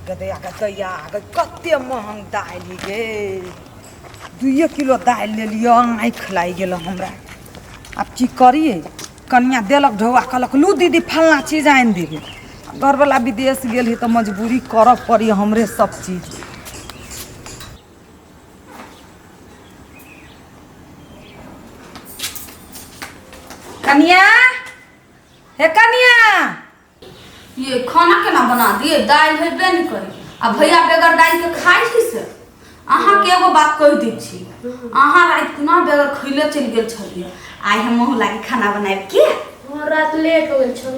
गदैया गदैया गे कते महग दालि गे। 2 किलो दालि लेलियै, आँखि लागि गेल हमरा। आब की करियै? कनिया देलक ढौआ, कहलक लू दीदी फल्लाँ चीज आनि देबै। घरवला विदेश गेल है तऽ मजबूरी करऽ पड़ी हमरे सब चीज। कनिया हे कनिया, ये खाना केना बना दिए? दालि हेबे नहि करे आ भैया बगैर दालि के खाइ छी से। अहाँके एगो बात कहि दै छी, अहाँ राति कुना बगैर खैले चलि गेल छलियै। आइ हम मुँह लागी खाना बनायब की? हाँ, रात लेट हो गेल छल।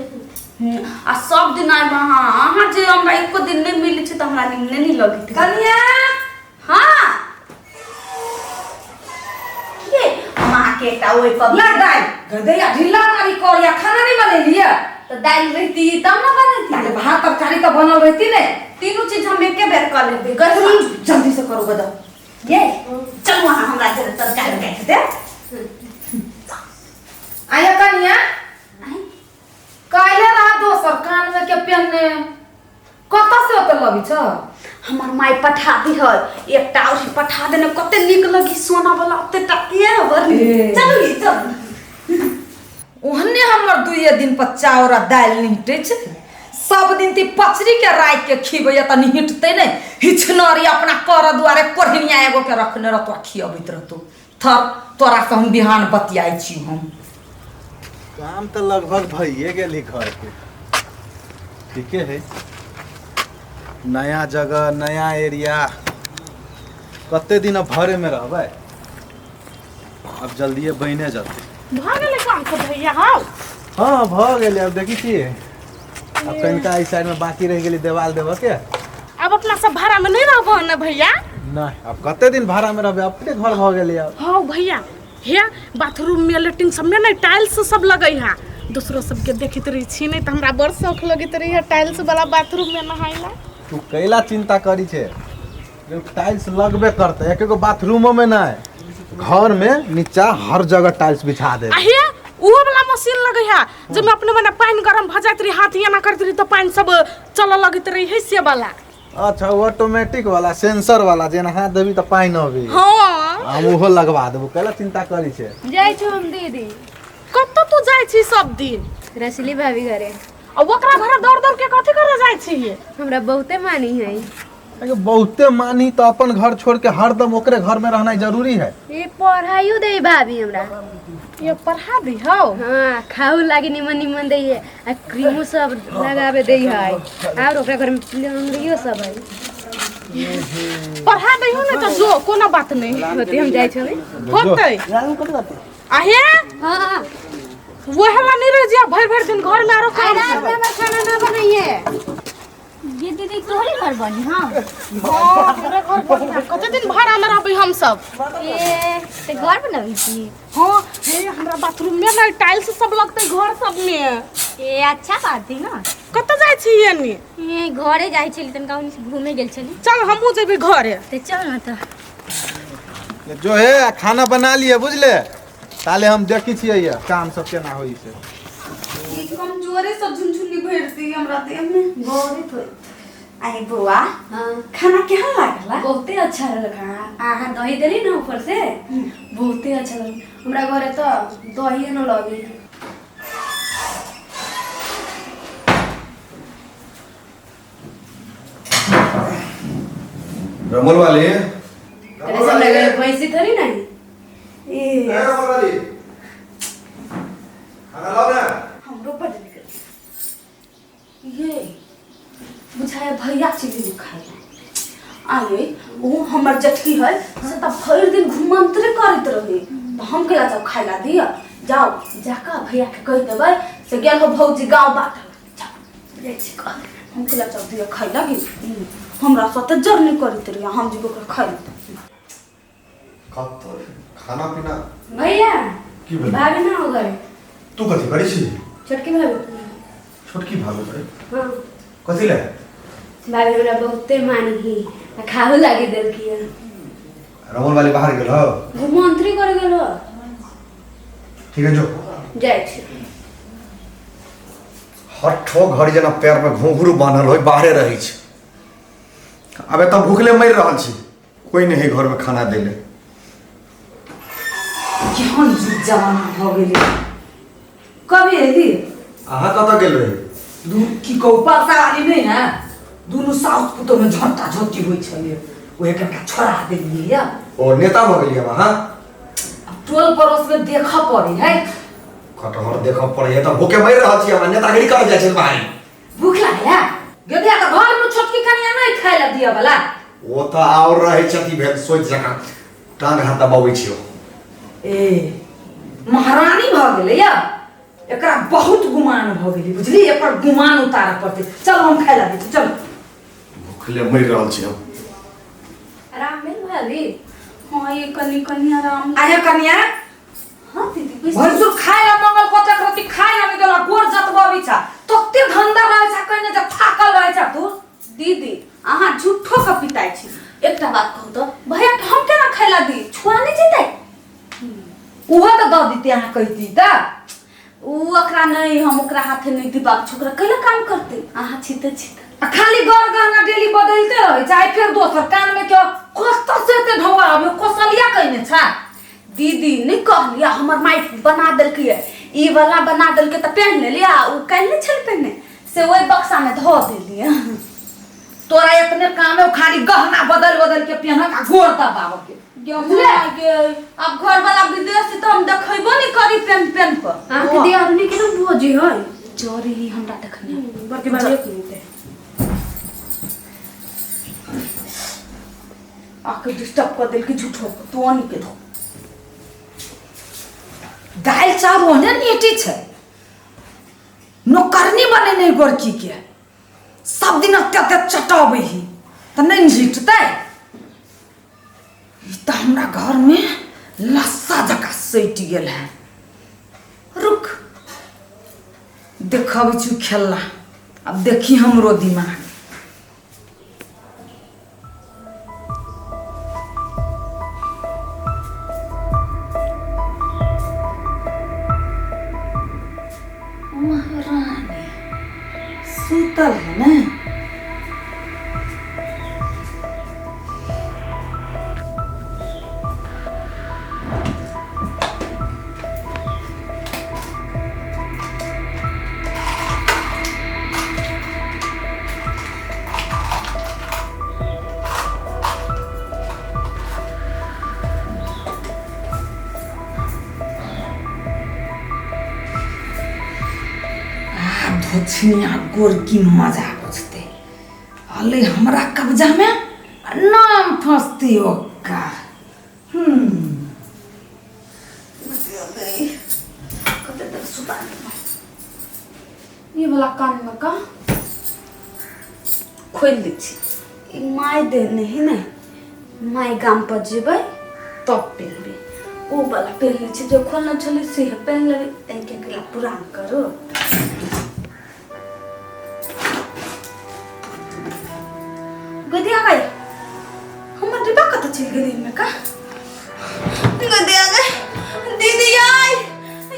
आ सब दिन आबि अहाँ अहाँ जे हमरा एको दिन नहि मिलै छै तऽ हमरा नींद नहि लगैत। कनिया। हाँ के हम अहाँके एकटा ओहि पर ला दालि गदैया ढिल्ला मारी कर या खाना नहीं बनेलियै? तऽ दालि रहिती तब ने बनैती। ताले भात तरकारी तऽ बनल रहती ने। तीनू चीज हम एके बेर कऽ लेबै गै। जल्दी से करू गदा। ये चलू अहाँ हमरा जरा तरकारी काटि दे। आया कनिया, काल्हि रहा दोसर कान में के पेनने, कतऽ से ओते लगी छ? हमर माय पठा दी है एकटा, और पठा देने कते नीक लगी सोना वाला ओते टकिए बड़ नीक। ए। चलू ई चलू। ओहने हमर 2 दिन पर चाउर आ दालि निहटै छै। सब दिन ती पचरी के राखि के खिबैया तऽ निहटतै नहि। हिचनरी अपना कर दुआरे कोढ़िनिया एगो के रखने रहतो आ खियबैत रहतो। थर तोरा से हम बिहान बतियाइ छी हम। काम तऽ लगभग भइए गेली घर के, ठीके है। नया जगह नया एरिया, कते दिन अब भरे में रहबै, अब जल्दिए बने जतै। भऽ गेलै काम सब भैया? हौ। हाँ भऽ गेलै। अब देखी छियै, अब कनिका एहि साइड में बाकी रहि गेलै देवाल देबऽ के। अब अपना सब भाड़ा में नहीं रहबो ने भैया? नहीं, अब कते दिन भाड़ा में रहबै, अपने घर भऽ गेलै अब। हौ भैया, हे बाथरूम में लेट्रिन सब में नहीं टाइल्स सब लगै है। दोसरो सबके देखैत रही छी नहीं तऽ हमरा बड़ शौक लगैत रही है टाइल्स वाला बाथरूम में नहाय ला। तू कैला चिंता करी छे, टाइल्स लगबे करते, एक एगो बाथरूमो में नहीं, घर में नीचा हर जगह टाइल्स बिछा दे। आ हे उहो वाला मशीन लगै है जेमे अपने मने पानि गरम भऽ जाइत रही, हाथ एना करैत रही तऽ पानि सब चलऽ लगैत रही है से वाला। अच्छा वो ऑटोमेटिक वाला सेंसर वाला, जेना हाथ देबी तऽ पानि अबी। हाँ। हम ओहो लगवा देबो, कैला चिंता करी छे। जाइ छौ हम दीदी। कतऽ तू जाइ छी सब दिन? रसली भाभी घरे। आ ओकरा घरे दौड़ दौड़ के कथी करे जाइ छी? हमरा बहुते मानी है। अरे बहुते मानी तो अपन घर छोड़ के हरदम ओकरे घर में रहना जरूरी है। ये पढ़ाइयो दे भाभी हमरा। ये पढ़ा दी हौ? हाँ, खाऊ लागी निमन निमन दे है आ क्रीमो सब लगावे दे है, और ओकरा घर में लौंडियो सब है। पढ़ा दी हो ने तो जो कोनो बात नहीं होते, हम जाइ छबै। होते आ हे। हाँ। वह ला नहीं रह जिया भर भर दिन घर में आरो काम। रात में हमर खाना ना बनाइए। ये दीदी तोहरे घर बनी? हाँ। हाँ, हमरे घर बनी। कते दिन भाड़ा में रहबै हम सब? ए ते घर बनाबै छी? हाँ, हे हमरा बाथरूम में ना टाइल्स सब लगतै घर सब में। ए अच्छा बात है ना। कतऽ जाइ छी एनी? ए घरे जाइ छली, तनिका ओनी से घूमे गेल छली। चल हमहूँ जेबै घरे। ते चल ना तऽ। जो है खाना बना लिए बुझले, ताले हम देखी छियै ये काम सब केना होइ छै। कमजोरी सब झुनझुनी भरि दी हमरा देह में बहुत होई। आई बौआ। हाँ। खाना केहन लागल? बहुते अच्छा लगल खाना। अहाँ दही देली ना ऊपर से, बहुते अच्छा लगल। हमरा घरे तो दही न लगी। रमोल वाली। अरे सब लगे भैंसी थोड़ी नहीं। ए रमोल वाली, खाना लाओ ना। हमरो बड नीक। ये बुझाया भैया चिली खाइ आये। ओ हमर जठकी है से तऽ भरि दिन घुमंतरे करैत रहे, तऽ हम केला जाउ खाइ ला दिअ। जाउ जाकऽ भैया के कहि देबै से गेल हो भौजी गाँव बाट। जाउ जाइ छी कह, हम केला जाउ दिअ खाइ लागी। हमरा साथे जर नहि करैत रहियै, हम जेबै ओकरा खाइ ला। कब तो खाना पीना। भैया। की भेलै? भाभी ना हो घरे। तू कथी करै छी? छोटकी भाभी। छोटकी भाभी करे? हाँ। कथी ले? भाभी हमरा बहुते मानी ही आ खाहू लागी देलकी है। रमन वाली बाहर गेल हो? घुमंत्री कर गेल हो। ठीक है जो। जाइ छी। हठो घड़ी जेना पैर में घुंघरू बान्हल होय बाहरे रहै छै। आब एतऽ भूखले मरि रहल छी, कोई नहीं है घरमे खाना दै ले। केहन जुग जमाना भऽ गेलै। कभी एली? अहाँ कतऽ गेल रही? दू की कहू, परसावाली नहि है, दुनू साउस पुतोहमे झोंटा झोंटी होइ छलै, ओहे कनिका छोड़ा देलियै या। ओ नेता भऽ गेलियै आब अहाँ? आब टोल पड़ोसमे देखऽ पड़ै है। कटहर देखऽ पड़ै है तऽ भूखे मरि रहल छी हमरा, नेतागिरी करऽ जाइ छै बाहरी। भूख लागल है गेदिया तऽ घरमे छोटकी कनिया नहि खाय लए दिअ बला। ओ तऽ आओर रहै छथि भेल सोचि जकाँ, टांग हाथ दबाबै छियौ। ए महारानी भऽ गेलै या, एकरा बहुत गुमान भऽ गेलै बुझली, एकर गुमान उतारऽ पड़तै। चल हम खाय लए दै छी, चल। भूखले मरि रहल छी हम। आराम भेल भाभी? हाँ ये कनी कनी आराम। आहे कनिया। हाँ दीदी बैस। भैंसुर खाय ला मंगल कतेक रति खाय ला नहि देला, गोर जतबी छा तते धंधा रहै छा, कहने जे थाकल रहै छा तू। दीदी अहाँ झूठो के पिताइ छी। एकटा बात कहू तऽ भैया के हम केना खाय ला दी, छुआ नहि जेतै? उहो तऽ दऽ दिते अहाँ कहिती तऽ। उ ओकरा नहि, हम ओकरा हाथे नहि दिबाक छै, ओकरा कैला काम करतै? अहाँ छी तऽ छी तऽ। आ खाली गर गहना डेली बदलते रहै छै, आइ फेर दोसर कानमे के कतऽ से एते ढौआ अबै, कोसलिया कहिने छा। दीदी नहि कहलियै, हमर माय बना देलकै, ई वाला बना देलकै तऽ पहिन लेलियै, आ उ काल्हि नहि छल पहिने से ओहि बक्सामे धऽ देलियै। तोरा एतने काम है, खाली गहना बदल बदल के पेहनक आ गोर दबाव के। अब घर वाला विदेश से तो हम देखैबो नहीं करी पेन पेन पर। अहाँके दियादनी केना भोजी है? जरी ही हमरा देखने। बड़की बात एक मिनट आके डिस्टर्ब कर देलकै झूठो, तू आनी के धो। दालि चाउर ओहने नीटी छै, नौकरनी बनेने गोरकी के सब दिन अते अते चटबै ही तऽ नहि निटतै। ई तऽ हमरा घरमे लस्सा जकाँ सटि गेल है। रुक देखबै छी खेलला, आब देखी हमरो दिमाग। महारानी सुतल है ना? आब धोछनिया गोरकी मजा बुझतै, अले हमरा कब्जामे आ नाम फँसतै ओकर। कते देर सुता देबै ये वाला कान में का खोलि दै छी। ई माय देने है ने, माय गाम पर जेबै तब पहिनबै। ओ वाला पहिनने छी जे खोलने छलै से पहिन लेबै, एहिके अकेला पुरान करू। गदिया गई हमर डिब्बा कतऽ चलि गेलै एहिमे का? गदिया गई दीदी आई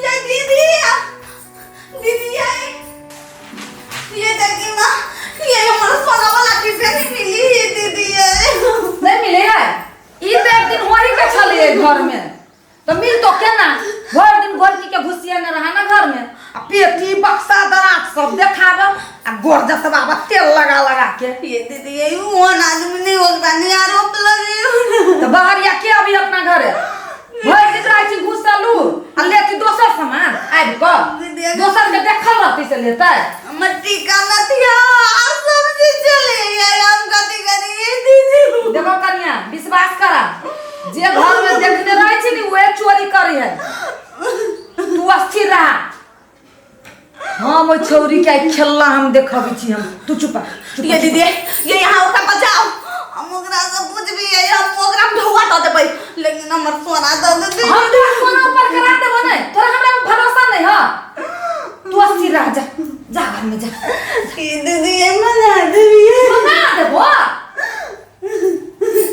ये दीदी दीदी आई ये देखी ना, ये हमारा सोना वाला डिब्बा नहीं मिली है दीदी आई। नहीं मिले है? ई तऽ एक दिन होरी के छलियै घरमे तऽ मिल तो केना? भरि दिन गोरकी के घुसियेने रहा ना घरमे, आ पेटी बक्सा दराट सब देखाबम आ गोर जतबाबा तेल लगा लगा के। ये दीदी ये ओहन आदमी नहीं होगा, नहीं आरोप लगे। तऽ बहरिया के अभी अपना घरे भरि दिन रहै छी घुसलू आ लेती दोसर सामान आबि कऽ, दोसर के देखल रहती से लेतै। हमर टीका नथिया आ सब चीज चले गए, हम कथी करिए दीदी? देखो कनिया, विश्वास करा, जे घर में देखने रहै छी नी उहे चोरी करी है। तू अस्थिर रहा, हम ओहि छौरी के आइ खेलला हम देखबै छी हम। तू चुप रह, चुप ये रह। दीदी ये यहाँ ओकरा बचाओ, हम ओकरा से पूछबी, ये हम ओकरा हम ढौआ दऽ देबै, लेकिन हमर सोना दऽ देबै। हम तोरा सोना ऊपर करा देबो नै, तोरा हमरा पर भरोसा नहीं है। तू अस्थिर रह, जा जा घर में जा। ये दीदी ये मना देबी। मना देबो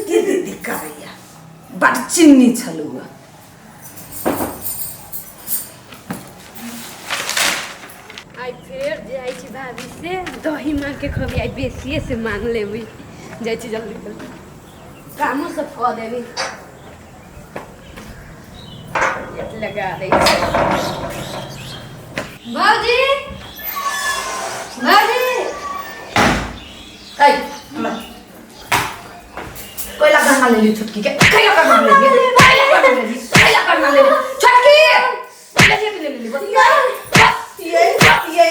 की दीदी करैया, बड़ चिन्नी छलू। आइ फेर जाइ छी भाभी से दही मांग के खबी, आइ बेसिए से मांग लेबै। जाइ छी जल्दी जल्दी कामो सब कऽ देबै लगा दै छी। भौजी भौजी ऐ हमरा कोइला गहना ले ली छोटकी के कोइला गहना ले ली कोइला गहना ले ली कोइला गहना ले ली छोटकी ले ली ले ली बस ये ये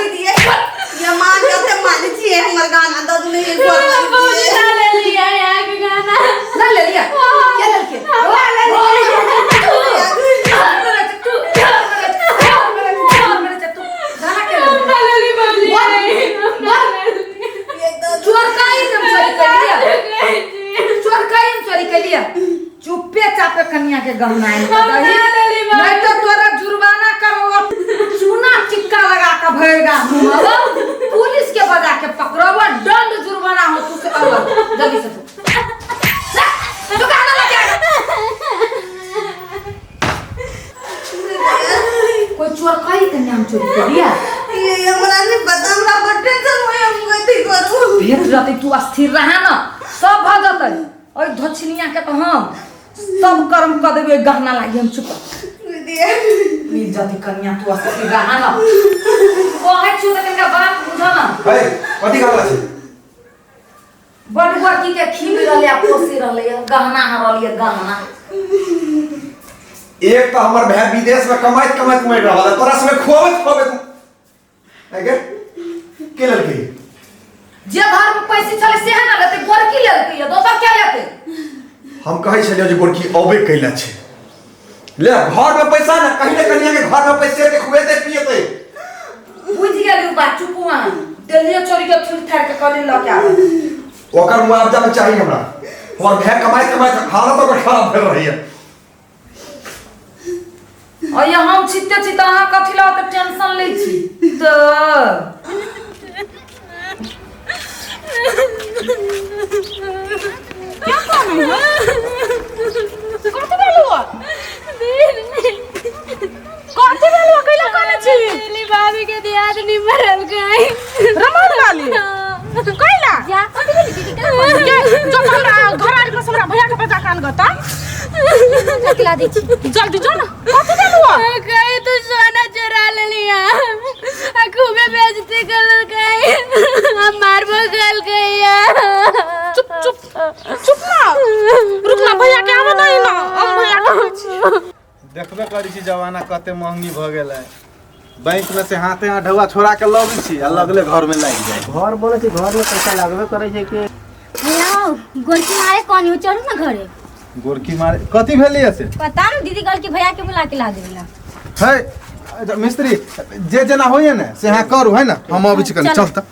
दीदी ये ये मान जाते मान छिए हमर गाना दऽ दू नहीं घर भौजी ना ले लिया यहाँ के गाना ना ले लिया क्या लड़के तू गाना के ले ना ले ली भौजी ना ले ली। चोर काहे हम चोरी कर लिया चोर काहे हम चोरी कर लिया चुप्पे चापे कन्या के गहना आनि कऽ दही। नहीं तो तोरा जुर्माना करबो चूना चिक्का लगा के भरेगा मुंह पुलिस के बजा के पकड़बो दंड जुर्माना हो तू से अलग जल्दी से तू जा, तू गहना लगे कोई चोर काहे कन्या हम चोरी कर लिया ये हमरा नहीं पता हमरा बड़ टेंशन होय हम कथी करू भेट जतै तू अस्थिर रहा न सब भऽ जतै ओहि धोछनिया के तऽ हम सब कर्म कऽ देबै ओहि गहना लागि हम चुप दीदी मिल जतै कन्या तू अस्थिर रहा न कहै छियौ तऽ कनिका बात बुझ न है कथी गहना छै बड बड़की के खीब रहलै आ पोसि रहलै गहना हरलियै गहना एक तऽ हमर भाय विदेश में कमाइत कमाइत मरि रहल है तोरा समय खुआबैत खुआबैत है गे के लेलकै जे घर में पैसे छलै सेहे न लेतै गोरकी लेलकै या दोसर क्या लेतै हम कहै छलियै जे गोरकी अबे कैला छै ले घर में पैसा ना कहीं ना कहीं के घर में पैसे के खुएते पिएते बुझि गेली उ बात चुप अहाँ देलियै चोरी के थुरि थारि के कहली लऽ के आबै ओकर मुआवजा में चाही हमरा हमर भाय कमाइत कमाइत हालत ओकर खराब भेल रहैया और ये हम छिते छी तऽ अहाँ कथी लए ओते टेंशन लै छी तऽ कथी भेलौ कथी भेलौ कैला कानै छी दिल्ली भाभी के दियादनी मरल गई रमण वाली कैला जा कथी भेल दीदी केना के जो हमरा घर आबि कऽ हमरा भैया के बजा कान गता खिला दै छी जल्दी जो ना कथी भेलौ कहीं तू सोना चुरा ले लिया आ खूबे बेइज्जती कर गई हम मारबो कर गई चुप चुप चुप ना रुक ना भैया के आवे नहीं ना हम भैया के कहै छी देखबे करै छी जमाना कते महंगी भऽ गेल है बैंक में से हाथे हाथ ढौआ छोड़ा के लबै छी आ लगले घर में लागि जाइ घर बनै छै घर में पैसा लागबे करै छै कि भैया गोरकी मारे कौन हो चढ़ू ना घरे गोरकी मारे कथी भेलियै से पता न दीदी कहल कि भैया के बुला के ला देबे ला है मिस्त्री जे जेना होइए ने से अहाँ करू है ने हम अबै छी कनि चल तऽ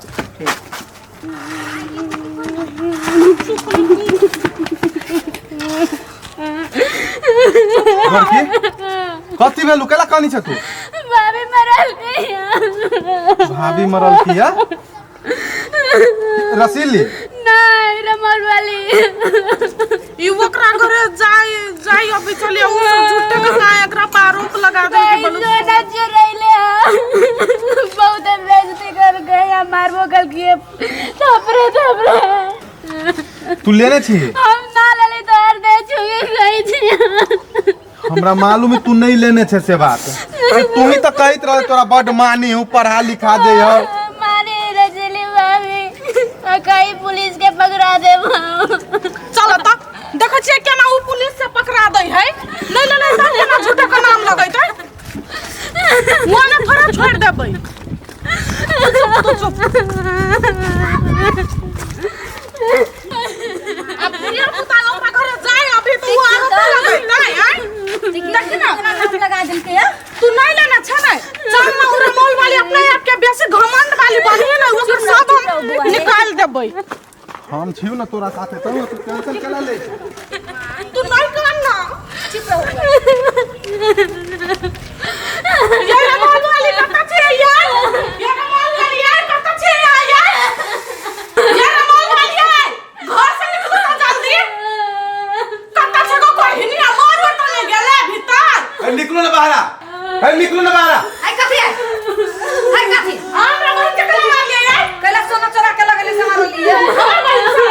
गोरकी कथी भेलू केला कानी छ तू भाभी मरल गई भाभी मरल किया रसीली नहीं रमल वाली ई ओकरा घरे जाय जाय अभी चलिए उ सब झूठे के का एकरा पर आरोप लगा दे कि बोलो सोना चुरैले बहुत बेइज्जती कर गए हम मारबो कल किए थपरे थपरे तू लेने छी हम ना लेली तो हर दे छुए गई छी हमरा मालूम है तू नहीं लेने छे से बात अरे तू ही तो कहत रहे तोरा बड मानी हूँ पढ़ा लिखा दे हो मारे रजली भाभी आ कहीं पुलिस के पकड़ा दे चलो त देखै छियै केना उ पुलिस से पकड़ा दै है नहीं ले ले त केना झूठे के नाम लगैतै मोने थोड़ा छोड़ देबै तू चुप अब धिया पुता ओकरा घरे जाय अभी तो उ आरोप लगैतै आँय देखी ना नाम लगा देलकै हँ तू नहीं लेना छै ने चल ना उ रमौल वाली अपने आप के बेसी घमंड वाली बनी ने ओकर सब हम निकाल देबै हम छियौ ने तोरा साथे तब तू टेंशन केला लै छी तू नहीं कर ना चुप रहो ये रमौल वाली कतऽ छै यार ये रमौल वाली यार कतऽ छै यार यार ये रमौल वाली यार घर से निकलू तो जल्दी कतऽ छै को कोई नहीं मोर उर तो नहीं गेलै भीतर ए निकलू ना बाहरा ए निकलू ना बाहरा आई कथी है आई कथी हमरा बहिन के केना मारलियै यार कैला सोना चोरा के लगले से मारलिए हमर बहिन से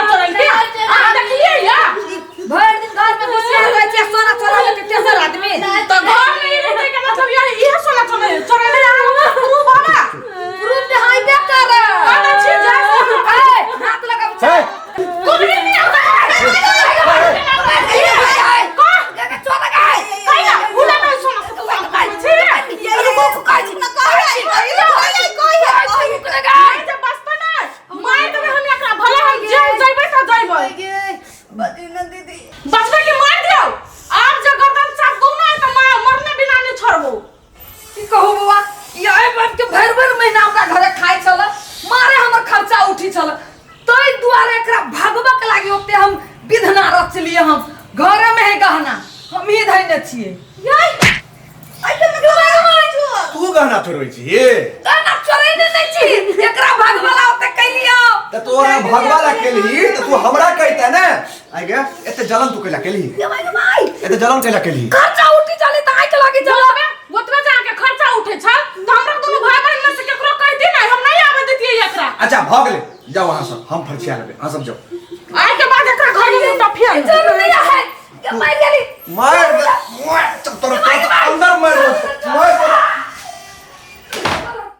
एकरा भगबक लागी ओते हम विधना रचलिए हम घरे में है गहना हम ही धैने छियै। याई ऐसे में चोर तू गहना चोरबै छी गहना चोरैने नहि छी एकरा भगवला ओते कैलियो। त तोरा भगवाला केलही त तू हमरा कहिते ने आइ गे एते जलन तू कैला केलही ये भाई भाई एते जलन कैला केलही। खर्चा उठी चली त आइक लागी चला ओतबे जे अहाँके खर्चा उठै छल तऽ हमरा दुनू भाय बहिन में से केकरो कहि दी ने हम नहीं आबे देतियै एकरा। अच्छा भऽ गेलै जाओ अहाँ सब हम फरछिया लेबै अहाँ सब जाओ। आइ के बाद एकरा घर में मुँह फेर जरूरी है के मार गेली मार दे तोरा अंदर मार दे मार।